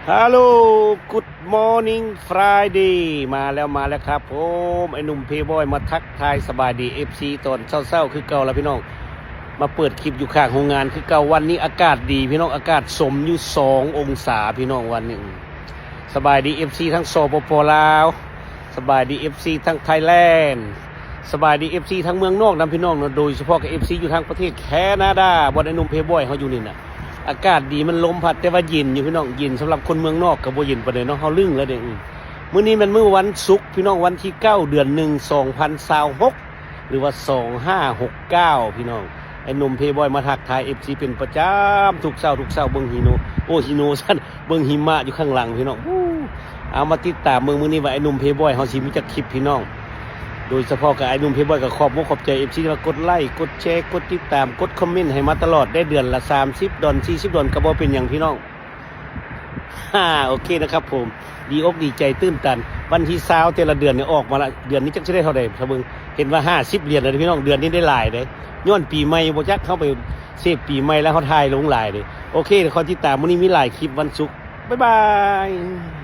Hello, good morning Friday ມາແລ້ວ ມາແລ້ວຄັບຜົມ ໄອ້ໜຸ່ມເພບອຍມາທັກທາຍສະບາຍດີເອັຟຊີຕອນເຊົ້າໆຄືເກົ່າລະພີ່ນ້ອງ. ມາເປີດຄລິບຢູ່ຂ້າງໂຮງງານຄືເກົ່າ. ວັນນີ້ອາກາດດີພີ່ນ້ອງ ອາກາດສົມຢູ່ສອງອົງສາພີ່ນ້ອງ ວັນນີ້. ສະບາຍດີເອັຟຊີທັງ ສປປ ລາວ, ສະບາຍດີເອັຟຊີທັງໄທແລນ, ສະບາຍດີເອັຟຊີທັງເມືອງນອກນຳພີ່ນ້ອງເນາະ, ໂດຍສະເພາະກັບເອັຟຊີຢູ່ທາງປະເທດແຄນາດາ ບ່ອນໄອ້ໜຸ່ມເພບອຍເຮົາຢູ່ນີ້ນະ. ອາກາດດີ ມັນລົມພັດ ແຕ່ວ່າເຢັນຢູ່ພີ່ນ້ອງ, ເຢັນ. ສຳລັບຄົນເມືອງນອກກໍບໍ່ເຢັນປານໃດເນາະ, ເຮົາລຶ້ງແລ້ວເດ້. ອື ມື້ນີ້ແມ່ນມື້ວັນສຸກພີ່ນ້ອງ ວັນທີເກົ້າ ເດືອນໜຶ່ງ ສອງພັນຊາວຫົກ ຫຼືວ່າສອງຫ້າຫົກເກົ້າ ພີ່ນ້ອງ. ໄອ້ໜຸ່ມເພບອຍມາທັກທາຍເອັຟຊີເປັນປະຈຳ ທຸກເຊົ້າ ທຸກເຊົ້າ. ເບິ່ງຮີໂນ ໂອ້ ຮີໂນຊັ້ນ ເບິ່ງຫິມະຢູ່ຂ້າງຫຼັງພີ່ນ້ອງ. ເອົາ ມາຕິດຕາມເບິ່ງມື້ນີ້ວ່າໄອ້ໜຸ່ມເພບອຍເຮົາຊິມີຈັກຄລິບພີ່ນ້ອງ. ໂດຍສະເພາະກັບໄອ້ໜຸ່ມເພບອຍກໍຂອບອົກຂອບໃຈເອັຟຊີທີ່ວ່າກົດໄລ ກົດແຊ ກົດຕິດຕາມ ກົດຄອມເມັນໃຫ້ມາຕະຫຼອດໄດ້ ເດືອນລະສາມສິບດອນ ສີ່ສິບດອນ ກໍບໍ່ເປັນຫຍັງພີ່ນ້ອງ. ໂອເຄນະຄັບຜົມ ດີອົກດີໃຈຕື່ນຕັນ. ວັນທີຊາວແຕ່ລະເດືອນນີ້ອອກມາລະ, ເດືອນນີ້ຈັກຊິໄດ້ເທົ່າໃດ ຖ້າເບິ່ງ ເຫັນວ່າຫ້າສິບຫຼຽນແລ້ວພີ່ນ້ອງ. ເດືອນນີ້ໄດ້ຫຼາຍເດ້ ຍ້ອນປີໃໝ່ບໍ່ຈັກ ເຮົາໄປເສບປີໃໝ່ແລ້ວເຮົາຖ່າຍລົງຫຼາຍເດ້. ໂອເຄ ຄອຍຕິດຕາມ ມື້ນີ້ມີຫຼາຍຄລິບວັນສຸກ. ບາຍບາຍ.